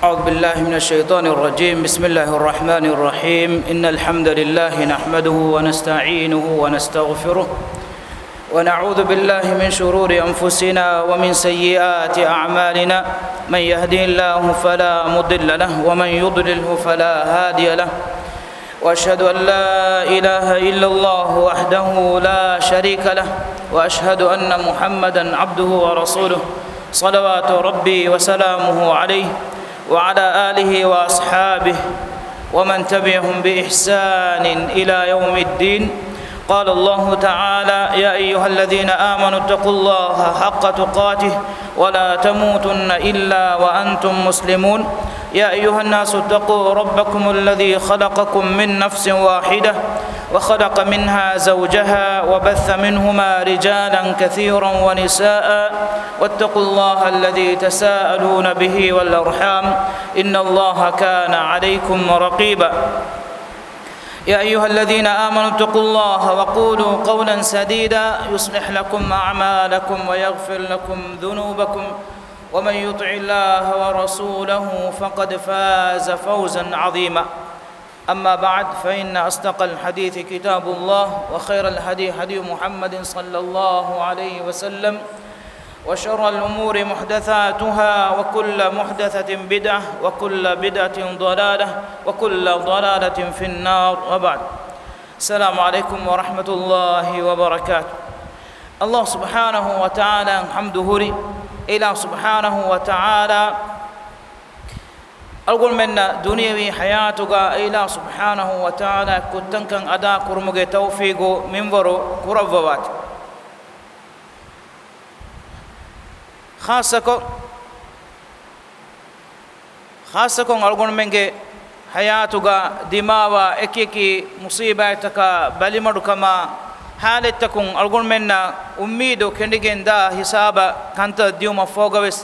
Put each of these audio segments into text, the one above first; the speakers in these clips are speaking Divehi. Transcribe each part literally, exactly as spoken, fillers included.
أعوذ بالله من الشيطان الرجيم. بسم الله الرحمن الرحيم. إن الحمد لله نحمده ونستعينه ونستغفره، ونعوذ بالله من شرور أنفسنا ومن سيئات أعمالنا. من يهده الله فلا مضل له، ومن يضلله فلا هادي له. وأشهد أن لا إله إلا الله وحده لا شريك له، وأشهد أن محمدا عبده ورسوله، صلوات ربي وسلامه عليه وعلى آله وأصحابه ومن تبعهم بإحسان إلى يوم الدين. قال الله تعالى: يا أيها الذين آمنوا اتقوا الله حق تقاته ولا تموتن إلا وأنتم مسلمون. يا أيها الناس اتقوا ربكم الذي خلقكم من نفس واحدة وخلق منها زوجها وبث منهما رجالا كثيرا ونساء واتقوا الله الذي تساءلون به والأرحام إن الله كان عليكم رقيبا. يا أيها الذين آمنوا اتقوا الله وقولوا قولا سديدا يصلح لكم أعمالكم ويغفر لكم ذنوبكم ومن يطع الله ورسوله فقد فاز فوزا عظيما. أما بعد، فإن أصدق الحديث كتاب الله، وخير الهدي هدي محمد صلى الله عليه وسلم، وشر الأمور محدثاتها، وكل محدثة بدعة، وكل بدعة ضلالة، وكل ضلالة في النار، وبعد. السلام عليكم ورحمة الله وبركاته. ﷲ ސުބްޙާނަހޫ ވަތަޢާލާއަށް ޙަމްދު ހުރި، އެ ﷲ ސުބްޙާނަހޫ ވަތަޢާލާ އަޅުގަނޑުމެންނަށް ދުނިޔަވީ ޙަޔާތުގަ އެ ﷲ ސުބްޙާނަހޫ ވަތަޢާލާ ކުށްތަންކަން އަދާ ކުރުމުގެ ތައުފީގު މިންވަރު ކުރައްވަވާތި. ޚާއްޞަކޮށް، ޚާއްޞަކޮށް އަޅުގަނޑުމެންގެ ޙަޔާތުގަ ދިމާވާ އެކިއެކި މުޞީބާތްތަކާ، ބަލިމަޑުކަމާ، ޙާލަތްތަކުން އަޅުގަނޑުމެންނަށް އުއްމީދު ކެނޑިގެން ދާ ހިސާބަށް ކަންތައް ދިއުމަށްފަހުގަވެސް،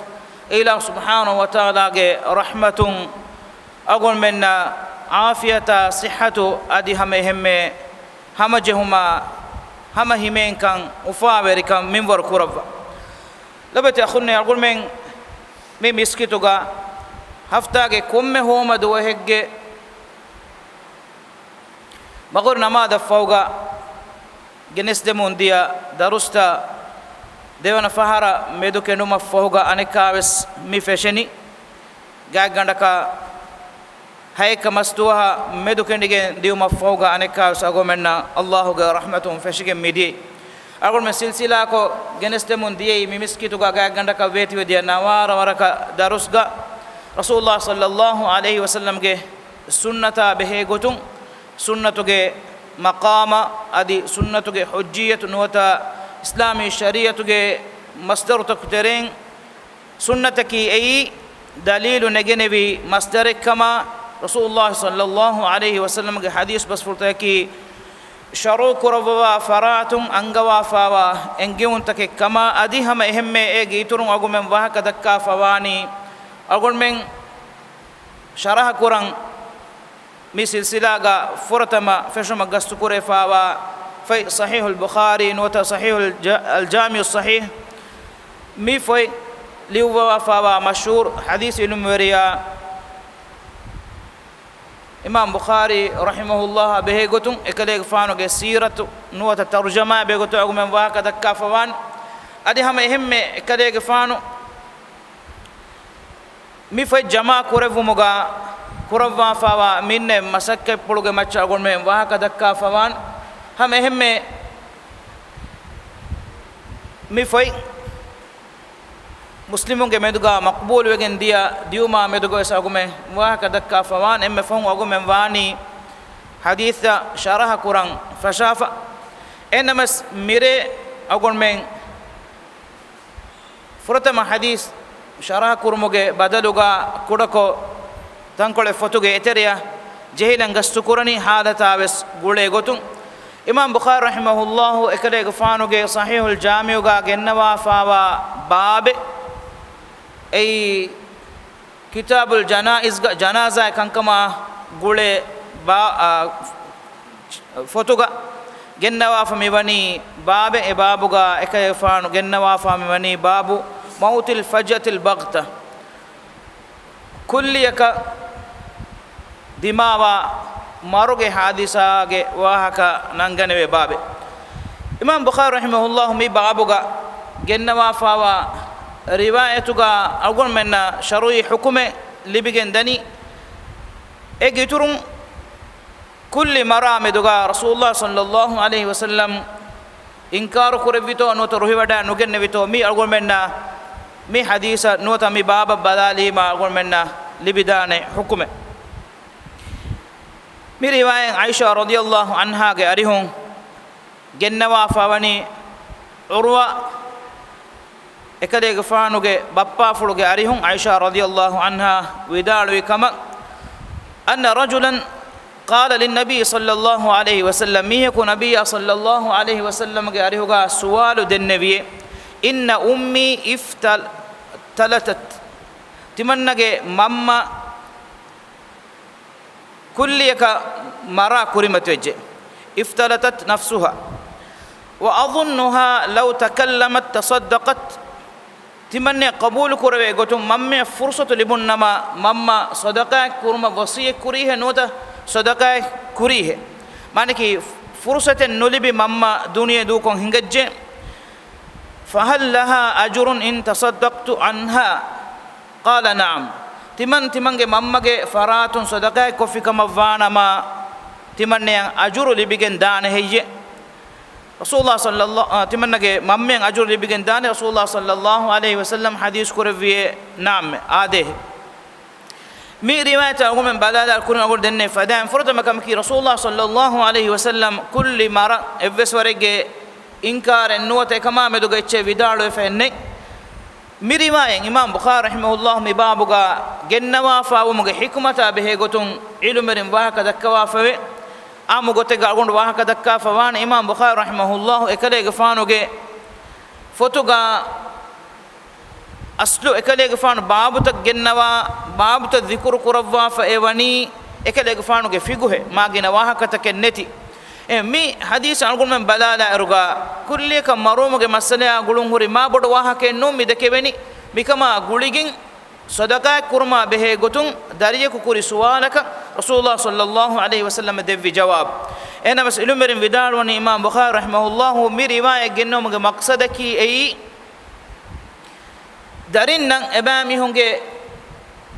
އެ ﷲ ސުބްޙާނަހޫ ވަތަޢާލާގެ ރަޙްމަތުން އަޅުގަނޑުމެންނަށް ޢާފިޔަތާ ޞިއްޙަތު އަދި ހަމަ އެހެންމެ ހަމަޖެހުމާ، ހަމަ ހިމޭންކަން، އުފާވެރިކަން މިންވަރު ކުރައްވާ. ލޮބުވެތި އަޚުންނޭ، އަޅުގަނޑުމެން މި މިސްކިތުގަ ހަފްތާގެ ކޮންމެ ހޯމަ ދުވަހެއްގެ މަޣުރިބް ނަމާދަށްފަހުގަ ގެނެސްދެމުން ދިޔަ ދަރުސްތައް ދެވަނަ ފަހަރަށް މެދުކެނޑުމަށްފަހުގަ އަނެއްކާވެސް މި ފެށެނީ. ގާތްގަނޑަކަށް ހައެއްކަ މަސްދުވަހަށް މެދުކެނޑިގެން ދިއުމަށްފަހުގަ އަނެއްކާވެސް އަޅުގަނޑުމެންނަށް ﷲ ގެ ރަޙްމަތުން ފެށިގެން މިދިޔައީ. އަޅުގަނޑުމެން ސިލްސިލާކޮށް ގެނެސްދެމުން ދިޔައީ މި މިސްކިތުގަ ގާތްގަނޑަކަށް ވޭތިވެދިޔަ ނަވާރަ ވަރަކަށް ދަރުސްގަ ރަސޫލުﷲ ޞައްލައްލާހު ޢަލައިހި ވަސައްލަމްގެ ސުންނަތާ ބެހޭގޮތުން، ސުންނަތުގެ މަޤާމަށް އަދި ސުންނަތުގެ ޙުއްޖިއްޔަތު ނުވަތަ އިސްލާމީ ޝަރީޢަތުގެ މަޞްދަރުތަކު ތެރެއިން، ސުންނަތަކީ އެއީ ދަލީލު ނެގެނެވި މަޞްދަރެއްކަމަށް، ރަސޫލުﷲ ޞައްލައްލާހު ޢަލައިހި ވަސައްލަމްގެ ޙަދީޘް ބަސްފުޅުތަކަކީ، ޝަރުޢު ކުރައްވަވާ ފަރާތުން އަންގަވާފާވާ އެންގެވުންތަކެއްކަމަށް. އަދި ހަމަ އެހެންމެ އޭގެ އިތުރުން އަޅުގަނޑުމެން ވާހަކަ ދައްކާފަވާނީ، އަޅުގަނޑުމެން ޝަރަޙަ ކުރަން މި ސިލްސިލާގަ ފުރަތަމަ ފެށުމަށް ގަސްތުކުރެވިފާވާ ފޮތް ޞަޙީޙުލް ބުޚާރީ ނުވަތަ ޞަޙީޙުލް ޖާ-، އަލްޖާމިޢުއް ޞަޙީޙް. މި ފޮތް ލިޔުއްވަވާފާވާ މަޝްހޫރު ޙަދީޘް ޢިލްމުވެރިޔާ އިމާމް ބުޚާރީ ރަޙިމަހުﷲ ބެހޭގޮތުން އެކަލޭގެފާނުގެ ސީރަތު ނުވަތަ ތަރުޖަމާ ބެހޭގޮތުން އަޅުގަނޑުމެން ވާހަކަ ދައްކާފަވާނެ. އަދި ހަމަ އެހެންމެ އެކަލޭގެފާނު މި ފޮތް ޖަމާ ކުރެއްވުމުގަ ކުރައްވާފާވާ މިންނެ މަސައްކަތްޕުޅުގެ މައްޗަށް އަޅުގަނޑުމެން ވާހަކަ ދައްކާފަވާނެ. ހަމަ އެހެންމެ މި ފޮތް މުސްލިމުންގެ މެދުގަ މަޤްބޫލުވެގެން ދިޔަ ދިޔުމާ މެދުގަވެސް އަޅުގަނޑުމެން ވާހަކަ ދައްކާފަވާނެ. އެންމެ ފަހުން އަޅުގަނޑުމެން ވާނީ ޙަދީޘްތައް ޝަރަޙަ ކުރަން ފަށާފަ. އެހެންނަމަވެސް މިރޭ އަޅުގަނޑުމެން ފުރަތަމަ ޙަދީޘް ޝަރަޙަ ކުރުމުގެ ބަދަލުގަ ކުޑަކޮށް ތަންކޮޅެއް ފޮތުގެ އެތެރެއަށް ޖެހިލަން ގަސްތުކުރަނީ ޙާލަތާވެސް ގުޅޭ ގޮތުން. އިމާމް ބުޚާރީ ރަޙިމަހުﷲ އެކަލޭގެފާނުގެ ޞަޙީޙުލް ޖާމިޢުގަ ގެންނަވާފާވާ ބާބެއް، އެއީ ކިތާބުލް ޖަނާއިޒްގަ ޖަނާޒާއެއް ކަންކަމާ ގުޅޭ ބާ-، އާ، ފޮތުގަ ގެންނަވާފަ މިވަނީ ބާބެއް. އެ ބާބުގަ އެކަލޭގެފާނު ގެންނަވާފާ މިވަނީ ބާބު މައުތިލް ފަޖްޢަތިލް ބަޣްތަ. ކުއްލިއަކަށް ދިމާވާ މަރުގެ ޙާދިސާގެ ވާހަކަ ނަންގަނެވޭ ބާބެއް. އިމާމް ބުޚާރީ ރަޙިމަހުﷲ މި ބާބުގަ ގެންނަވާފާވާ ރިވާޔަތުގަ އަޅުގަނޑުމެންނަށް ޝަރުޢީ ޙުކުމެއް ލިބިގެން ދަނީ. އޭގެ އިތުރުން ކުއްލި މަރާ މެދުގަ ރަސޫލުﷲ ޞައްލައްލާހު ޢަލައިހި ވަސައްލަމް އިންކާރު ކުރެއްވިތޯ ނުވަތަ ރުހިވަޑައި ނުގެންނެވިތޯ، މި އަޅުގަނޑުމެންނަށް މި ޙަދީޘަށް ނުވަތަ މި ބާބަށް ބަލާލީމާ އަޅުގަނޑުމެންނަށް ލިބިދާނެ ޙުކުމެއް. މި ރިވާޔަތް ޢާއިޝާ ރަޟިޔައްލާހު ޢަންހާގެ އަރިހުން ގެންނަވާފަވަނީ ޢުރްވާ އެކަލޭގެފާނުގެ ބައްޕާފުޅުގެ އަރިހުން ޢާއިޝާ ރަޟިޔައްލާހު ޢަންހާ ވިދާޅުވި ކަމަށް، أن رجلا قال للنبي صلى الله عليه وسلم، މީހަކު ނަބިއްޔާ ޞައްލައްލާހު ޢަލައިހި ވަސައްލަމްގެ އަރިހުގަ ސުވާލު ދެންނެވިއޭ، إن أمي افتلتت، ތިމަންނަގެ މަންމަ ކުއްލިއަކަށް މަރާ ކުރިމަތިވެއްޖެ. افتلتت نفسها وأظنها لو تكلمت تصدقت، ތިމަންނަޔަށް ޤަބޫލު ކުރެވޭ ގޮތުން މަންމަޔަށް ފުރުޞަތު ލިބުންނަމަ، މަންމަ ޞަދަޤާތް ކުރުމަށް ވަޞިއްޔަތް ކުރީހޭ ނުވަތަ ޞަދަޤާތް ކުރީހޭ. މާނައަކީ، ފުރުޞަތެއް ނުލިބި މަންމަ ދުނިޔެ ދޫކޮށް ހިނގައްޖެ. فهل لها أجر إن تصدقت عنها؟ قال نعم. ތިމަން ތިމަންގެ މަންމަގެ ފަރާތުން ޞަދަޤާތް ކޮށްފި ކަމަށް ވާނަމަ، ތިމަންނަޔަށް އަޖުރު ލިބިގެން ދާނެ ހެއްޔޭ؟ ރަސޫލާ ޞައްލައްލާ، އާ، ތިމަންނަގެ މަންމައަށް އަޖުރު ލިބިގެން ދާނެ؟ ރަސޫލާ ޞައްލައްލާހު ޢަލައިހި ވަސައްލަމް ޙަދީޘް ކުރެއްވިއޭ، ނާމެ، އާދޭހެ. މި ރިވާޔަތަށް އަޅުގަނޑުމެން ބަލާލާ ކުރިން އަޅުގަނޑު ދެންނެވި ފަދައިން ފުރަތަމަ ކަމަކީ، ރަސޫލާ ޞައްލައްލާހު ޢަލައިހި ވަސައްލަމް ކުއްލި މަރަށް އެއްވެސް ވަރެއްގެ އިންކާރެއް ނުވަތަ އެކަމާ މެދުގަ އެއްޗެއް ވިދާޅުވެފައެއް ނެތް. މި ރިވާޔަތް އިމާމް ބުޚާރީ ރަޙިމަހުﷲ މި ބާބުގަ ގެންނަވާފާވުމުގެ ޙިކުމަތާ ބެހޭ ގޮތުން ޢިލްމުވެރިން ވާހަކަ ދައްކަވާފަވޭ. އާއްމު ގޮތެއްގަ އަޅުގަނޑު ވާހަކަ ދައްކާފަ ވާނެ، އިމާމް ބުޚާރީ ރަޙިމަހުﷲ އެކަލޭގެފާނުގެ ފޮތުގަ އަސްލު އެކަލޭގެފާނު ބާބުތައް ގެންނަވާ، ބާބުތައް ޛިކުރު ކުރައްވާފައޭ ވަނީ އެކަލޭގެފާނުގެ ފިޤުހެއް، މާ ގިނަ ވާހަކަތަކެއް ނެތި. އެ، މި ޙަދީޘް އަޅުގަނޑުމެން ބަލާލާއިރުގަ، ކުއްލިއަކަށް މަރުވުމުގެ މައްސަލަޔާ ގުޅުން ހުރި މާ ބޮޑު ވާހަކައެއް ނޫން މި ދެކެވެނީ. މިކަމާ ގުޅިގެން ޞަދަޤާތް ކުރުމާ ބެހޭ ގޮތުން ދަރިޔަކު ކުރި ސުވާލަކަށް ރަސޫލާ ޞައްލައްލާހު ޢަލައިހި ވަސައްލަމަށް ދެއްވި ޖަވާބު. އެހެންނަމަވެސް ޢިލްމުވެރިން ވިދާޅުވަނީ، އިމާމް ބުޚާރީ ރަޙިމަހުﷲ މި ރިވާޔަތް ގެންނެވުމުގެ މަޤްޞަދަކީ އެއީ، ދަރިންނަށް އެބައިމީހުންގެ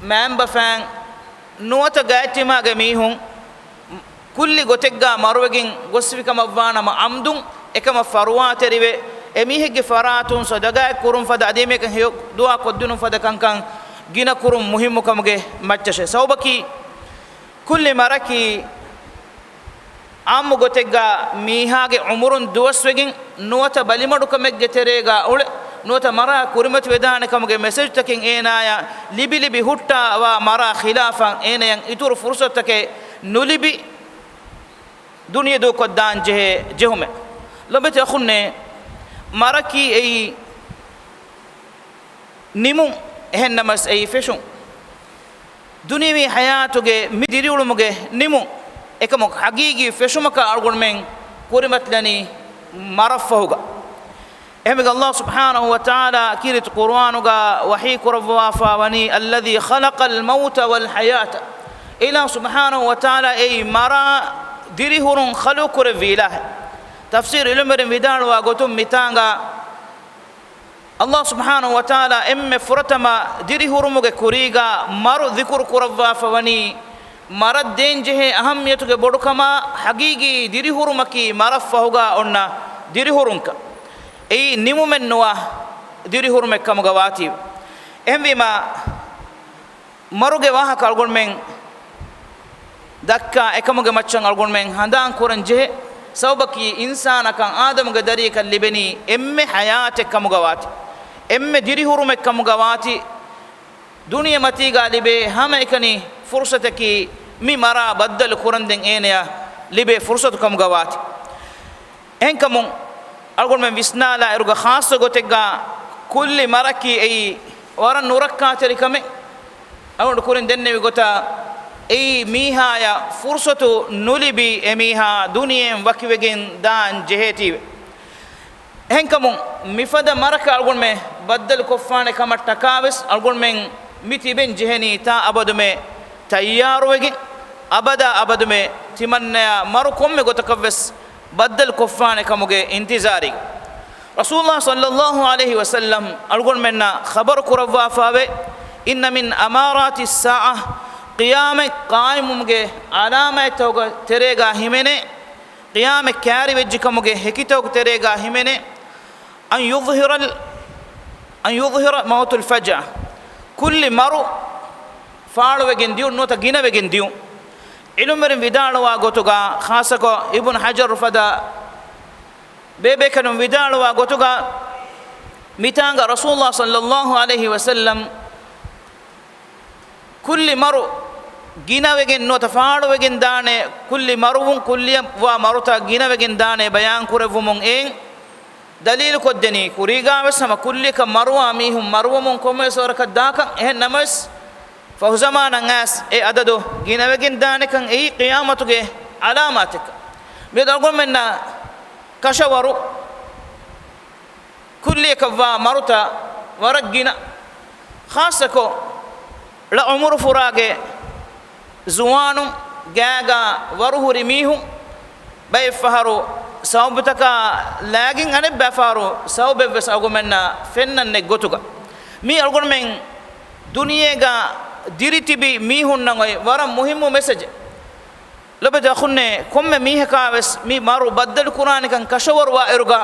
މައިންބަފައިން ނުވަތަ ގާތްތިމާގެ މީހުން ކުއްލި ގޮތެއްގަ މަރުވެގެން ގޮސްފި ކަމަށް ވާނަމަ، ޢަމްދުން އެކަމަށް ފަރުވާތެރިވެ، އެމީހެއްގެ ފަރާތުން ޞަދަޤާތް ކުރުން ފަދަ އަދި އެމީހަކަށް ހެޔޮ ދުޢާ ކޮށްދިނުން ފަދަ ކަންކަން ގިނަ ކުރުން މުހިއްމު ކަމުގެ މައްޗަށޭ. ސަބަބަކީ، ކުއްލި މަރަކީ ޢާއްމު ގޮތެއްގަ މީހާގެ ޢުމުރުން ދުވަސްވެގެން ނުވަތަ ބަލިމަޑުކަމެއްގެ ތެރޭގަ އުޅެ، ނުވަތަ މަރާ ކުރިމަތިވެދާނެ ކަމުގެ މެސެޖްތަކެއް އޭނާޔަށް ލިބި ލިބި ހުއްޓާ ވާ މަރާ ޚިލާފަށް އޭނަޔަށް އިތުރު ފުރުޞަތުތަކެއް ނުލިބި، ދުނިޔެ ދޫކޮށްދާން ޖެހޭ ޖެހުމެއް. ލޮބެތި އަޚުންނޭ، މަރަކީ އެއީ ނިމުން، އެހެންނަމަސް އެއީ ފެށުން. ދުނިޔަވީ ޙަޔާތުގެ މި ދިރިއުޅުމުގެ ނިމުން، އެކަމަކު ޙަޤީޤީ ފެށުމަކަށް އަޅުގަނޑުމެން ކުރިމަތިލަނީ މަރަށްފަހުގަ. އެހެންވެގެން ﷲ ސުބްޙާނަހޫ ވަތަޢާލާ ކީރިތި ޤުރުއާނުގަ ވަޙީ ކުރައްވާފާ ވަނީ، الذي خلق الموت والحياة. އިލާހު ސުބްޙާނަހޫ ވަތަޢާލާ އެއީ މަރާ ދިރިހުރުން ޚަލްޤު ކުރެއްވި އިލާހެއް. ތަފްސީރު ޢިލްމުވެރިން ވިދާޅުވާ ގޮތުން މިތާނގަ ﷲ ސުބްޙާނަހޫ ވަތަޢާލާ އެންމެ ފުރަތަމަ ދިރިހުރުމުގެ ކުރީގަ މަރު ޛިކުރު ކުރައްވާފަ ވަނީ، މަރަށް ދޭންޖެހޭ އަހައްމިޔަތުގެ ބޮޑުކަމާ، ޙަޤީޤީ ދިރިހުރުމަކީ މަރަށްފަހުގަ އޮންނަ ދިރިހުރުންކަން. އެއީ ނިމުމެއް ނުވާ ދިރިހުރުމެއް ކަމުގަ ވާތީވެ. އެހެންވީމާ، މަރުގެ ވާހަކަ އަޅުގަނޑުމެން ދައްކާ އެކަމުގެ މައްޗަށް އަޅުގަނޑުމެން ހަނދާން ކުރަން ޖެހޭ. ސަބަބަކީ އިންސާނަކަށް އާދަމުގެ ދަރިއަކަށް ލިބެނީ އެންމެ ޙަޔާތެއް ކަމުގަ ވާތީ، އެންމެ ދިރިހުރުމެއް ކަމުގަ ވާތީ، ދުނިޔެމަތީގަ ލިބޭ ހަމައެކަނި ފުރުޞަތަކީ މި މަރާ ބައްދަލު ކުރަންދެން އޭނަޔަށް ލިބޭ ފުރުޞަތު ކަމުގަ ވާތީ. އެހެންކަމުން، އަޅުގަނޑުމެން ވިސްނާލާއިރުގަ ޚާއްޞަ ގޮތެއްގަ ކުއްލި މަރަކީ އެއީ ވަރަށް ނުރައްކާތެރި ކަމެއް. އަޅުގަނޑު ކުރިން ދެންނެވި ގޮތަށް، އެއީ މީހާޔަށް ފުރުޞަތު ނުލިބި އެމީހާ ދުނިޔެއިން ވަކިވެގެން ދާން ޖެހޭތީވެ. އެހެންކަމުން، މިފަދަ މަރަކަށް އަޅުގަނޑުމެން ބައްދަލު ކޮށްފާނެ ކަމަށްޓަކާވެސް އަޅުގަނޑުމެން މި ތިބެން ޖެހެނީ ތާ އަބަދުމެ ތައްޔާރުވެގެން، އަބަދާ އަބަދުމެ ތިމަންނަޔާ މަރު ކޮންމެ ގޮތަކަށްވެސް ބައްދަލު ކޮށްފާނެ ކަމުގެ އިންތިޒާރީ. ރަސޫލާ ޞައްލައްލާހު ޢަލައިހި ވަސައްލަމް އަޅުގަނޑުމެންނަށް ޚަބަރު ކުރައްވާފާވޭ، އިންނަ މިން އަމާރާތި އައްސާޢަ، ޤިޔާމަތް ޤާއިމުވުމުގެ ޢަލާމާތްތަކުގެ ތެރޭގާ ހިމެނޭ، ޤިޔާމަތް ކައިރިވެއްޖެ ކަމުގެ ހެކިތަކުގެ ތެރޭގާ ހިމެނޭ، އަން ޔުޒްހިރަލް، އަން ޔުޒްހިރަ މައުތުލް ފަޖާ، ކުއްލި މަރު ފާޅުވެގެން ދިޔުން ނުވަތަ ގިނަވެގެން ދިޔުން. ޢިލްމުވެރިން ވިދާޅުވާ ގޮތުގަ، ޚާއްޞަކޮށް އިބްނު ޙަޖަރު ފަދަ ބޭބޭކަލުން ވިދާޅުވާ ގޮތުގަ، މިތާނގަ ރަސޫލާ ޞައްލައްލާހު ޢަލައިހި ވަސައްލަމް ކުއްލި މަރު ގިނަވެގެން ނުވަތަ ފާޅުވެގެން ދާނެ، ކުއްލި މަރުވުން، ކުއްލިއަށް ވާ މަރުތައް ގިނަވެގެން ދާނެ ބަޔާން ކުރެއްވުމުން އެއިން ދަލީލު ކޮށްދެނީ، ކުރީގާވެސް ހަމަ ކުއްލިއަކަށް މަރުވާ މީހުން މަރުވަމުން ކޮންމެވެސް ވަރަކަށް ދާކަން. އެހެން ނަމަވެސް، ފަހުޒަމާނަށް އައިސް އެ އަދަދު ގިނަވެގެން ދާނެކަން އެއީ ޤިޔާމަތުގެ ޢަލާމާތެއްކަން. މިއަދު އަޅުގަނޑުމެންނަށް ކަށަވަރު ކުއްލިއަކަށްވާ މަރުތައް ވަރަށް ގިނަ، ޚާއްޞަކޮށް ޅަ އުމުރު ފުރާގެ ޒުވާނުން ގާގާ ވަރުހުރި މީހުން ބައެއްފަހަރު ސަބަބުތަކާ ލާގެން އަނެއްބައިފަހަރު ސަބަބެއްވެސް އަޅުގަނޑުމެންނަށް ފެންނަން ނެތް ގޮތުގަ، މީ އަޅުގަނޑުމެން ދުނިޔޭގަ ދިރިތިބި މީހުންނަށް އޮތް ވަރަށް މުހިއްމު މެސެޖެއް. ލޮބެތި އަޚުންނޭ، ކޮންމެ މީހަކާވެސް މި މަރު ބައްދަލުކުރާނެކަން ކަށަވަރުވާ އިރުގަ،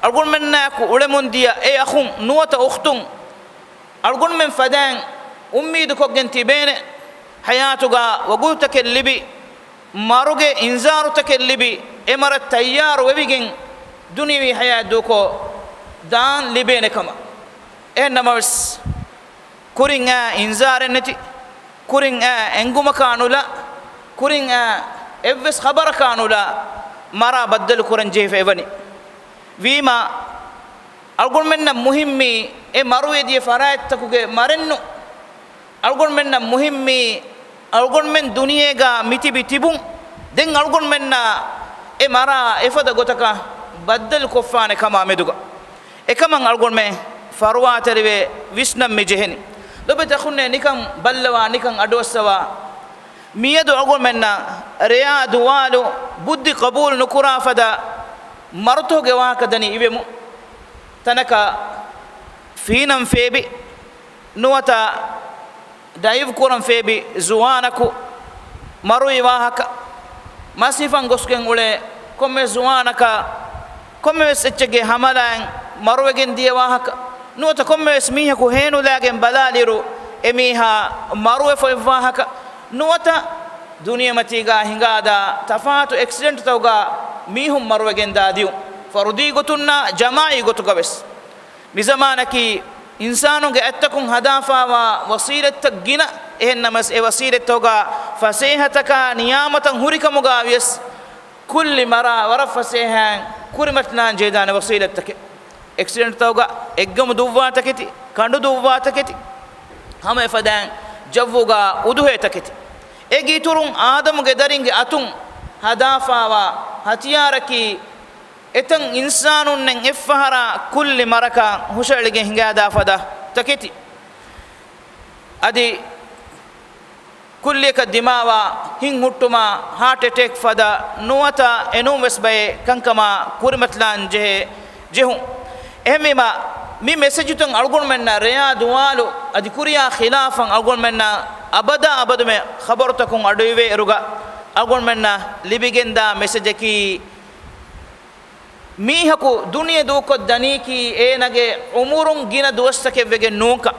އަޅުގަނޑުމެންނާއެކު އުޅެމުންދިޔަ އެ އަޚުން ނުވަތަ އުޚްތުން އަޅުގަނޑުމެން ފަދައިން އުއްމީދުކޮށްގެން ތިބޭނެ، ޙަޔާތުގަ ވަގުތުތަކެއް ލިބި، މަރުގެ އިންޒާރުތަކެއް ލިބި، އެ މަރަށް ތައްޔާރު ވެވިގެން ދުނިޔެވީ ޙަޔާތް ދޫކޮށް ދާން ލިބޭނެ ކަމަށް. އެހެން ނަމަވެސް، ކުރިން އާ އިންޒާރެއް ނެތި، ކުރިން އާ އެނގުމަކާ ނުލާ، ކުރިން އާ އެއްވެސް ޚަބަރަކާ ނުލާ، މަރާ ބައްދަލު ކުރަން ޖެހިފަ އެވަނީ. ވީމާ، އަޅުގަނޑުމެންނަށް މުހިއްމީ އެ މަރުވެދިޔަ ފަރާތްތަކުގެ މަރެއްނު. އަޅުގަނޑުމެންނަށް މުހިއްމީ އަޅުގަނޑުމެން ދުނިޔޭގަ މިތިބި ތިބުން، ދެން އަޅުގަނޑުމެންނަށް އެ މަރާ އެފަދަ ގޮތަކަށް ބައްދަލު ކޮށްފާނެ ކަމާ މެދުގަ. އެކަމަށް އަޅުގަނޑުމެން ފަރުވާތެރިވެ ވިސްނަން މި ޖެހެނީ. ލޮބެތި އަޚުންނޭ، ނިކަން ބައްލަވާ، ނިކަން އަޑުއައްސަވާ. މިއަދު އަޅުގަނޑުމެންނަށް ރެޔާ ދުވާލު ބުއްދި ޤަބޫލު ނުކުރާ ފަދަ މަރުތަކުގެ ވާހަކަ ދަނީ އިވެމު. ތަނަކަށް ފީނަން ފޭބި ނުވަތަ ޑައިވް ކުރަން ފޭބި ޒުވާނަކު މަރުވި ވާހަކަ، މަސް ހިފަން ގޮސްގެން އުޅޭ ކޮންމެ ޒުވާނަކަށް ކޮންމެވެސް އެއްޗެއްގެ ހަމަލާއިން މަރުވެގެން ދިޔަ ވާހަކަ، ނުވަތަ ކޮންމެވެސް މީހަކު ހޭނުލާގެން ބަލާލިއިރު އެމީހާ މަރުވެފަ އޮތް ވާހަކަ، ނުވަތަ ދުނިޔެމަތީގަ ހިނގާދާ ތަފާތު އެކްސިޑެންޓްތަކުގަ މީހުން މަރުވެގެންދާ ދިޔުން، ފަރުދީ ގޮތުންނާ ޖަމާޢީ ގޮތުގަވެސް. މިޒަމާނަކީ އިންސާނުންގެ އަތްތަކުން ހަދާފާވާ ވަސީލަތްތައް ގިނަ، އެހެން ނަމަވެސް އެ ވަސީލަތްތަކުގަ ފަސޭހަތަކާ ނިޔާމަތަށް ހުރިކަމުގަ ވިޔަސް، ކުއްލި މަރާ ވަރަށް ފަސޭހައިން ކުރިމަތިލާން ޖެހިދާނެ ވަސީލަތްތަކެއް. އެކްސިޑެންޓްތަކުގަ އެއްގަމު ދުއްވާތަކެތި، ކަނޑު ދުއްވާތަކެތި، ހަމަ އެފަދައިން ޖައްވުގަ އުދުހޭތަކެތި. އޭގެ އިތުރުން އާދަމުގެ ދަރިންގެ އަތުން ހަދާފާވާ ހަތިޔާރަކީ، އެތަން އިންސާނުންނެއް އެއްފަހަރާ ކުއްލި މަރަކަށް ހުށައެޅިގެން ހިނގާދާ ފަދަ ތަކެތި. އަދި ކުއްލިއަކަށް ދިމާވާ ހިތް ހުއްޓުމާ، ހާޓް އެޓޭކް ފަދަ ނުވަތަ އެނޫން ވެސް ބައެއް ކަންކަމާ ކުރިމަތިލާން ޖެހޭ ޖެހުން. އެހެންވީމާ، މި މެސެޖުތައް އަޅުގަނޑުމެންނަށް ރެޔާ ދުވާލު އަދި ކުރިޔާ ޚިލާފަށް އަޅުގަނޑުމެންނަށް އަބަދާ އަބަދުމެ ޚަބަރުތަކުން އަޑުއިވޭ އިރުގަ، އަޅުގަނޑުމެންނަށް ލިބިގެންދާ މެސެޖަކީ، މީހަކު ދުނިޔެ ދޫކޮށްދަނީކީ އޭނަގެ އުމުރުން ގިނަ ދުވަސްތަކެއްވެގެން ނޫންކަން.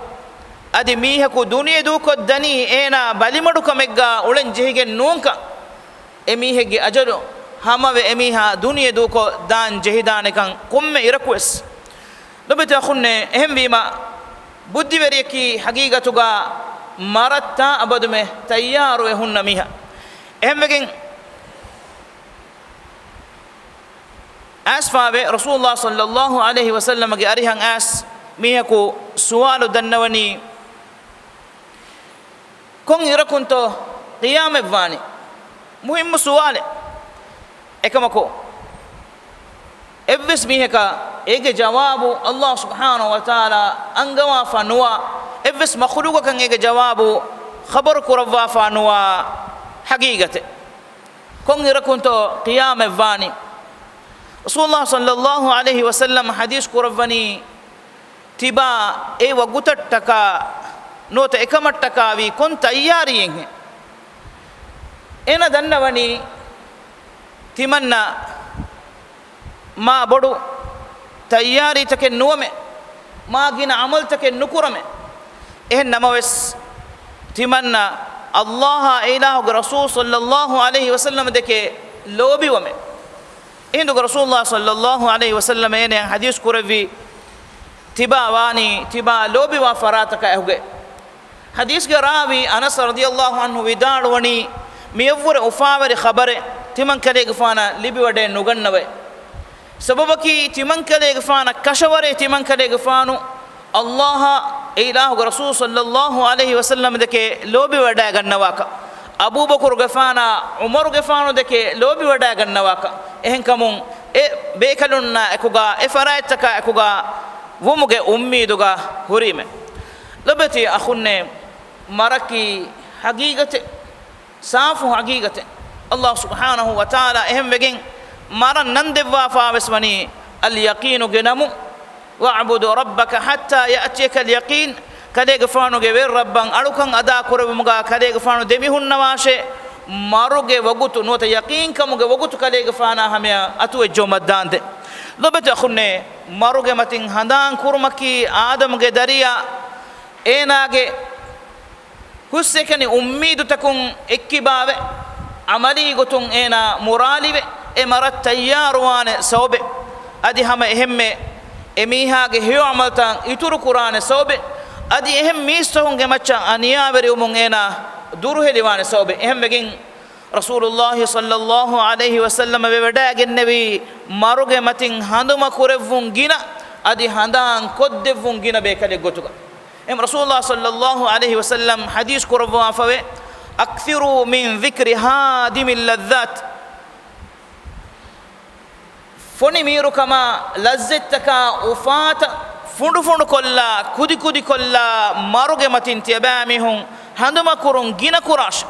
އަދި މީހަކު ދުނިޔެ ދޫކޮށްދަނީ އޭނާ ބަލިމަޑުކަމެއްގާ އުޅެން ޖެހިގެން ނޫންކަން. އެމީހެއްގެ އަޖަލު ހަމަވެ، އެމީހާ ދުނިޔެ ދޫކޮށް ދާން ޖެހިދާނެކަން ކޮންމެ އިރަކުވެސް. ލޮބެތި އަޚުންނޭ، އެހެންވީމަ، ބުއްދިވެރިޔަކީ ހަގީގަތުގާ މަރަށް ތާ އަބަދުމެ ތައްޔާރުވެ ހުންނަ މީހާ. އެހެންވެގެން، އައިސްފާވެ، ރަސޫލުﷲ ޞައްލައްލާހު ޢަލައިހި ވަސައްލަމަގެ އަރިހަށް އައިސް މީހަކު ސުވާލު ދަންނަވަނީ، ކޮން އިރަކުންތޯ ޤިޔާމަތްވާނީ؟ މުހިއްމު ސުވާލެއް. އެކަމަކު، އެއްވެސް މީހަކަށް އޭގެ ޖަވާބު ﷲ ސުބްޙާނަހޫ ވަތަޢާލާ އަންގަވާފަ ނުވާ، އެއްވެސް މަޚުލޫގަކަށް އޭގެ ޖަވާބު ޚަބަރު ކުރައްވާފާ ނުވާ ހަގީގަތެއް. ކޮން އިރަކުންތޯ ޤިޔާމަތް ވާނީ؟ ރަސޫލުﷲ ޞައްލައްލާހު ޢަލައިހި ވަސައްލަމަ ޙަދީޘް ކުރައްވަނީ، ތިބާ އެ ވަގުތަށްޓަކާ ނުވަތަ އެކަމަށްޓަކާވީ ކޮން ތައްޔާރީއެއްހެން؟ އޭނަ ދަންނަވަނީ، ތިމަންނަ މާ ބޮޑު ތައްޔާރީތަކެއް ނުވަމޭ، މާ ގިނަ ޢަމަލުތަކެއް ނުކުރަމޭ. އެހެން ނަމަވެސް، ތިމަންނަ ﷲ އާ އެ އިލާހުގެ ރަސޫލު ޞައްލައްލާހު ޢަލައިހި ވަސައްލަމަ ދެކެ ލޯބިވަމޭ. އެހިނދުގަ ރަސޫލުﷲ ޞައްލައްލާހު ޢަލައިހި ވަސައްލަމަ އޭނަ ޙަދީޘް ކުރެއްވީ، ތިބާ ވާނީ ތިބާ ލޯބިވާ ފަރާތަކާ އެކުގައި. ޙަދީޘްގެ ރާވީ އަނަސް ރަޟިޔައްލާހު ޢަންހު ވިދާޅުވަނީ، މިއަށްވުރެ އުފާވެރި ޚަބަރެއް ތިމަންކަލޭގެފާނަށް ލިބިވަޑައެއް ނުގަންނަވައޭ. ސަބަބަކީ، ތިމަންކަލޭގެފާނަށް ކަށަވަރޭ ތިމަންކަލޭގެފާނު ﷲ އާ އެ އިލާހުގެ ރަސޫލު ޞައްލައްލާހު ޢަލައިހި ވަސައްލަމަ ދެކެ ލޯބިވަޑައިގަންނަވާކަށް، އަބޫބަކުރުގެފާނާ ޢުމަރުގެފާނު ދެކެ ލޯބިވަޑައިގަންނަވާކަށް. އެހެންކަމުން، އެ ބޭކަލުންނާ އެކުގަ، އެ ފަރާތްތަކާ އެކުގަ ވުމުގެ އުއްމީދުގަ ހުރީމެ. ލޮބެތި އަޚުންނޭ، މަރަކީ ޙަޤީޤަތެއް، ސާފު ޙަޤީޤަތެއް. ﷲ ސުބްޙާނަހު ވަތަޢާލާ އެހެންވެގެން މަރަށް ނަން ދެއްވާފާވެސް ވަނީ، އަލްޔަޤީނުގެ ނަމުން، "وَاعْبُدْ رَبَّكَ حَتَّىٰ يَأْتِيَكَ الْيَقِينُ." ކަލޭގެފާނުގެ ވެރި ރައްބަށް އަޅުކަން އަދާކުރެއްވުމުގަ ކަލޭގެފާނު ދެމިހުންނަވާށޭ، މަރުގެ ވަގުތު ނުވަތަ ޔަޤީންކަމުގެ ވަގުތު ކަލޭގެފާނާ ހަމަޔަށް އަތުވެއްޖައުމަށް ދާންދެން. ލޮބެތި އަޚުންނޭ، މަރުގެ މަތިން ހަނދާން ކުރުމަކީ އާދަމުގެ ދަރިޔާ އޭނާގެ ހުސްއެކަނި އުއްމީދުތަކުން އެއްކިބާވެ، ޢަމަލީ ގޮތުން އޭނާ މުރާލިވެ، އެ މަރަށް ތައްޔާރުވާނެ ސަބަބެއް. އަދި ހަމަ އެހެންމެ އެ މީހާގެ ހެޔޮ ޢަމަލުތައް އިތުރު ކުރާނެ ސަބަބެއް. އަދި އެހެން މީސްތަކުންގެ މައްޗަށް އަނިޔާވެރިވުމުން އޭނާ ދުރުހެލިވާނެ ސަބަބެއް. އެހެންވެގެން، ރަސޫލުﷲ ޞައްލައްލާހު ޢަލައިހި ވަސައްލަމަ ވެވަޑައިގެންނެވީ، މަރުގެ މަތިން ހަނދުމަ ކުރެއްވުން ގިނަ، އަދި ހަނދާން ކޮށްދެއްވުން ގިނަ ބޭކަލެއް ގޮތުގަ. އެހެން ރަސޫލުﷲ ޞައްލައްލާހު ޢަލައިހި ވަސައްލަމް ޙަދީޘް ކުރައްވާފަވޭ، "أَكْثِرُوا مِنْ ذِكْرِ هَادِمِ اللَّذَّاتِ." ފޮނި މީރުކަމާ ލައްޒަތްތަކާ އުފާތައް ފުނޑުފުނޑުކޮށްލާ، ކުދިކުދިކޮށްލާ، މަރުގެ މަތިން ތިޔަބައިމީހުން ހަނދުމަކުރުން ގިނަކުރާށެ.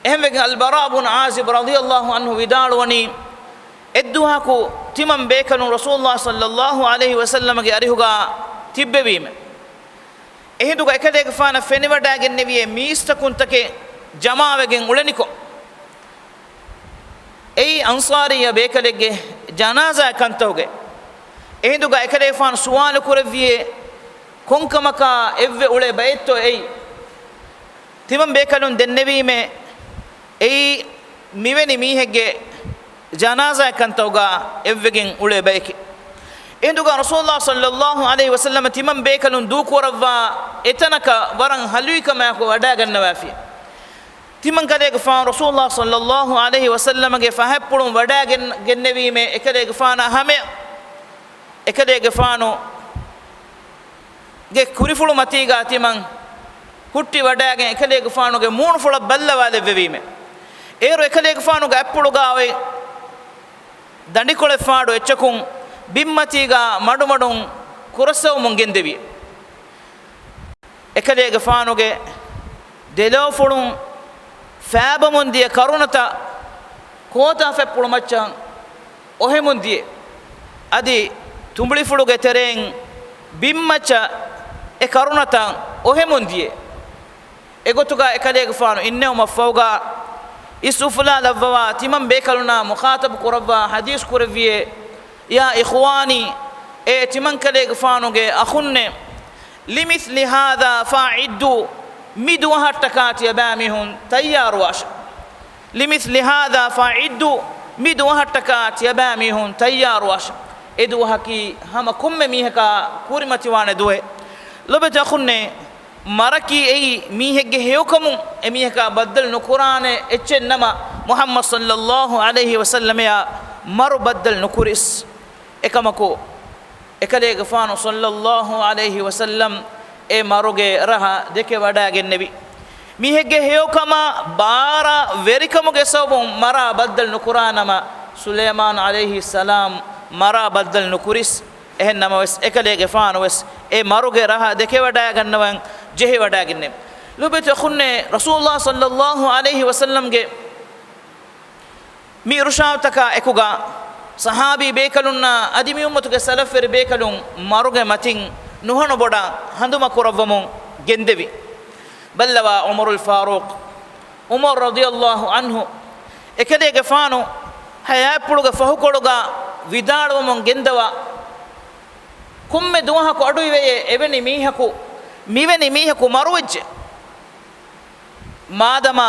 އެހެންވެގެން އަލްބަރާ ބުން ޢާޒިބް ރަޟިޔައްލާހު ޢަންހު ވިދާޅުވަނީ، އެއްދުވަހަކު ތިމަން ބޭކަލުން ރަސޫލުﷲ ޞައްލައްލާހު ޢަލައިހި ވަސައްލަމަގެ އަރިހުގަ ތިއްބެވީމެ. އެހިނދުގަ އެކަލޭގެފާނަށް ފެނިވަޑައިގެންނެވިޔޭ މީސްތަކުންތަކެއް ޖަމާވެގެން އުޅެނިކޮށް، އެއީ އަންޞާރިއްޔަ ބޭކަލެއްގެ ޖަނާޒާއެއް ކަންތަކުގައި. އެހިނދުގަ އެކަލޭގެފާނު ސުވާލު ކުރެއްވިޔޭ، ކޮންކަމަކާ އެއްވެ އުޅޭ ބައެއްތޯ އެއީ؟ ތިމަން ބޭކަލުން ދެންނެވީމޭ، އެއީ މިވެނި މީހެއްގެ ޖަނާޒާއެއް ކަންތަކުގަ އެއްވެގެން އުޅޭ ބައެކޭ. އެހިނދުގަ ރަސޫލުﷲ ޞައްލައްލާހު ޢަލައިހި ވަސައްލަމަ ތިމަން ބޭކަލުން ދޫކުރައްވާ އެތަނަކަށް ވަރަށް ހަލުވިކަމާއެކު ވަޑައިގަންނަވާފި. ތިމަން ކަލޭގެފާނު ރަސޫލުﷲ ޞައްލައްލާހު ޢަލައިހި ވަސައްލަމަގެ ފަހަތްޕުޅުން ވަޑައިގެން، ގެންނެވީމޭ އެކަލޭގެފާނާ ހަމަޔަށް. އެކަލޭގެފާނު ގެ ކުރިފުޅު މަތީގާ ތިމަން ހުއްޓި ވަޑައިގެން އެކަލޭގެފާނުގެ މޫނުފުޅަށް ބައްލަވާލެއްވެވީމެ. އޭރު އެކަލޭގެފާނުގެ އަތްޕުޅުގާ އޮތް ދަނޑިކޮޅެއް ފާޑު އެއްޗަކުން ބިންމަތީގާ މަޑުމަޑުން ކުރައްސަވަމުން ގެންދެވި. އެކަލޭގެފާނުގެ ދެލޯފުޅުން ފާބަމުން ދިޔަ ކަރުނަތައް ކޯތާފަތްޕުޅު މައްޗަށް އޮހެމުން ދިޔަ. އަދި ތުނބުޅިފުޅުގެ ތެރެއިން ބިންމައްޗަށް އެ ކަރުނަތައް އޮހެމުން ދިޔަ. އެގޮތުގަ އެކަލޭގެފާނު އިންނެވުމަށްފަހުގަ އިސްއުފުލާލައްވަވާ ތިމަން ބޭކަލުންނާ މުޚާޠަބު ކުރައްވާ ޙަދީޘް ކުރެއްވިޔޭ، يَا إِخْوَانِي، އޭ ތިމަން ކަލޭގެފާނުގެ އަޚުންނޭ، لِمِثْلِ هَذَا فَأَعِدُّوا، މި ދުވަހަށްޓަކާ ތިޔަބައިމީހުން ތައްޔާރުވާށެ. لِمِثْلِ هَذَا فَأَعِدُّوا، މި ދުވަހަށްޓަކާ ތިޔަބައިމީހުން ތައްޔާރުވާށެ. އެ ދުވަހަކީ ހަމަ ކޮންމެ މީހަކާ ކުރިމަތިވާނެ ދުވަހެއް. ލޮބެތި އަޚުންނޭ، މަރަކީ އެއީ މީހެއްގެ ހެޔޮކަމުން އެމީހަކާ ބައްދަލު ނުކުރާނެ އެއްޗެއް ނަމަ، މުޙައްމަދު ޞައްލައްލާހު ޢަލައިހި ވަސައްލަމައާ މަރު ބައްދަލު ނުކުރިސް. އެކަމަކު، އެކަލޭގެފާނު ޞައްލައްލާހު ޢަލައިހި ވަސައްލަމް އެ މަރުގެ ރަހަ ދެކެ ވަޑައިގެންނެވި. މީހެއްގެ ހެޔޮކަމާ ބާރަ ވެރިކަމުގެ ސަބަބުން މަރާ ބައްދަލު ނުކުރާ ނަމަ، ސުލައިމާނު ޢަލައިހިއްސަލާމް މަރާ ބައްދަލު ނުކުރިސް. އެހެން ނަމަވެސް، އެކަލޭގެފާނުވެސް އެ މަރުގެ ރަހަ ދެކެވަޑައިގަންނަވަން ޖެހިވަޑައިގެންނެވި. ލޯބިވެތި އަޚުންނޭ، ރަސޫލުﷲ ޞައްލަﷲ ޢަލައިހި ވަސައްލަމްގެ މި އިރުޝާދުތަކާ އެކުގަ ޞަޙާބީ ބޭކަލުންނާ އަދި މި އުއްމަތުގެ ސަލަފްވެރި ބޭކަލުން މަރުގެ މަތިން ނުހަނު ބޮޑަށް ހަނދުމަކުރައްވަމުން ގެންދެވި. ބައްލަވާ ޢުމަރުލް ފާރޫޤް، ޢުމަރު ރަޟިޔަﷲ ޢަންހު، އެކަލޭގެފާނު ޙަޔާތްޕުޅުގެ ފަހުކޮޅުގަ ވިދާޅުވަމުން ގެންދަވާ، ކޮންމެ ދުވަހަކު އަޑުއިވެޔޭ އެވެނި މީހަކު، މިވެނި މީހަކު މަރުވެއްޖެ. މާދަމާ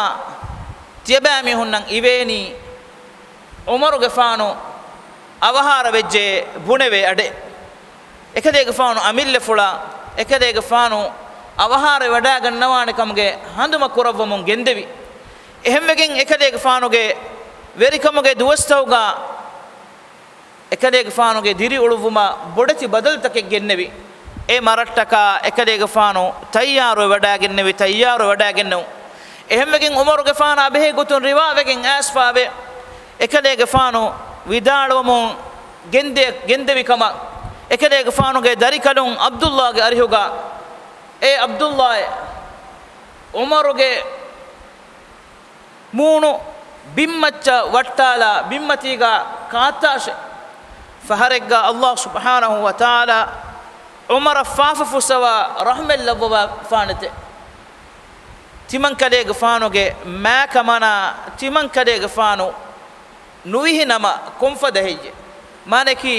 ތިޔަބައިމީހުންނަށް އިވޭނީ ޢުމަރުގެފާނު އަވަހާރަވެއްޖެ ބުނެވޭ އަޑެއް. އެކަލޭގެފާނު އަމިއްލަފުޅާ އެކަލޭގެފާނު އަވަހާރަވެވަޑައިގަންނަވާނެ ކަމުގެ ހަނދުމަކުރައްވަމުން ގެންދެވި. އެހެންވެގެން އެކަލޭގެފާނުގެ ވެރިކަމުގެ ދުވަސްތަކުގަ އެކަލޭގެފާނުގެ ދިރިއުޅުއްވުމަށް ބޮޑެތި ބަދަލުތަކެއް ގެންނެވި. އެ މަރަށްޓަކާ އެކަލޭގެފާނު ތައްޔާރުވެވަޑައިގެންނެވި، ތައްޔާރުވެވަޑައިގެންނެވުން. އެހެންވެގެން ޢުމަރުގެފާނާ ބެހޭ ގޮތުން ރިވާވެގެން އައިސްފާވޭ، އެކަލޭގެފާނު ވިދާޅުވަމުން ގެންދެ، ގެންދެވި ކަމަށް އެކަލޭގެފާނުގެ ދަރިކަލުން ޢަބްދުﷲގެ އަރިހުގަ، އޭ ޢަބްދުﷲއޭ، ޢުމަރުގެ މޫނު ބިންމައްޗަށް ވައްޓާލާ ބިންމަތީގަ ކާއްތާށޭ. ފަހަރެއްގަ ﷲ ސުބްޙާނަހޫ ވަތަޢާލާ ޢުމަރަށް ފާފަ ފުއްސަވާ ރަޙްމަތް ލައްވަވާފާނެތެ. ތިމަންކަލޭގެފާނުގެ މާތްކަމަނާ ތިމަންކަލޭގެފާނު ނުވިހި ނަމަ ކޮންފަދަ ހެއްޔެ؟ މާނައަކީ،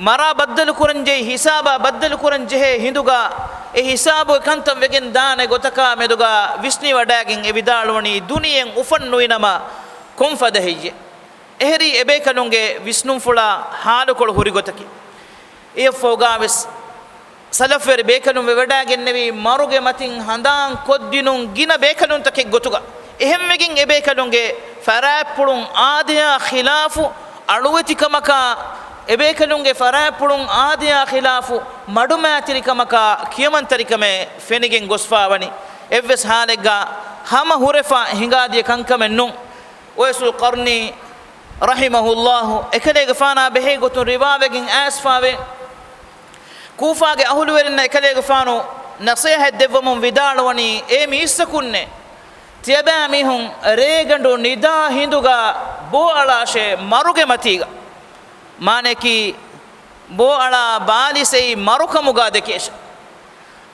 މަރާ ބައްދަލުކުރަންޖެހި ހިސާބާ ބައްދަލުކުރަންޖެހޭ ހިނދުގަ އެ ހިސާބުގެ ކަންތައް ވެގެން ދާނެ ގޮތަކާ މެދުގަ ވިސްނިވަޑައިގެން އެ ވިދާޅުވަނީ ދުނިޔެއަށް އުފަން ނުވި ނަމަ ކޮންފަދަ ހެއްޔެ؟ އެހެރީ އެބޭކަލުންގެ ވިސްނުންފުޅާ ހާލުކޮޅު ހުރި ގޮތަކީ. އެއަށްފަހުގަވެސް ސަލަފްވެރި ބޭކަލުން ވެވަޑައިގެންނެވީ މަރުގެ މަތިން ހަނދާން ކޮށްދިނުން ގިނަ ބޭކަލުންތަކެއް ގޮތުގަ. އެހެންވެގެން އެބޭކަލުންގެ ފަރާތްޕުޅުން އާދަޔާ ޚިލާފު އަޅުވެތިކަމަކާ، އެބޭކަލުންގެ ފަރާތްޕުޅުން އާދަޔާ ޚިލާފު މަޑުމައިތިރިކަމަކާ ކިޔަމަންތަރިކަމެއް ފެނިގެން ގޮސްފާވަނީ. އެއްވެސް ހާލެއްގަ ހަމަ ހުރެފަ ހިނގާދިޔަ ކަންކަމެއް ނޫން. އުވައިސުލް ޤަރްނީ ރަޙިމަހުﷲ އެކަލޭގެފާނާ ބެހޭ ގޮތުން ރިވާވެގެން އައިސްފާވޭ. ކޫފާގެ އަހުލުވެރިންނަށް އެކަލޭގެފާނު ނަޞޭޙަތް ދެއްވަމުން ވިދާޅުވަނީ، އޭ މީސްތަކުންނޭ! ތިޔަބައިމީހުން ރޭގަނޑު ނިދާ ހިނދުގަ ބޯއަޅާށޭ މަރުގެ މަތީގަ. މާނައަކީ، ބޯއަޅާ ބާލިސް އެއީ މަރުކަމުގަ ދެކޭށޭ.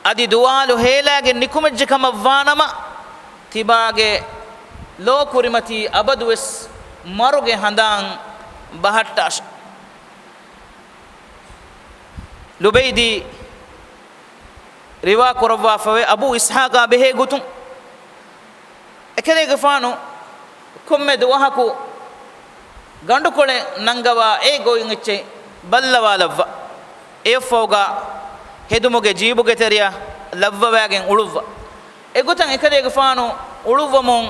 އަދި ދުވާލު ހޭލާގެން ނިކުމެއްޖެ ކަމަށްވާނަމަ، ތިބާގެ ލޯ ކުރިމަތީ އަބަދުވެސް މަރުގެ ހަނދާން ބަހައްޓާށޭ. ލުބައިދީ ރިވާ ކުރައްވާފަވޭ، އަބޫ އިސްޙާޤާ ބެހޭ ގޮތުން، އެކަލޭގެފާނު ކޮންމެ ދުވަހަކު ގަނޑުކޮޅެއް ނަންގަވާ އެ ގޮތް އެއްޗެއް ބައްލަވާލައްވާ. އެއަށްފަހުގަ ހެދުމުގެ ޖީބުގެ ތެރެއަށް ލައްވަވައިގެން އުޅުއްވާ. އެގޮތަށް އެކަލޭގެފާނު އުޅުއްވަމުން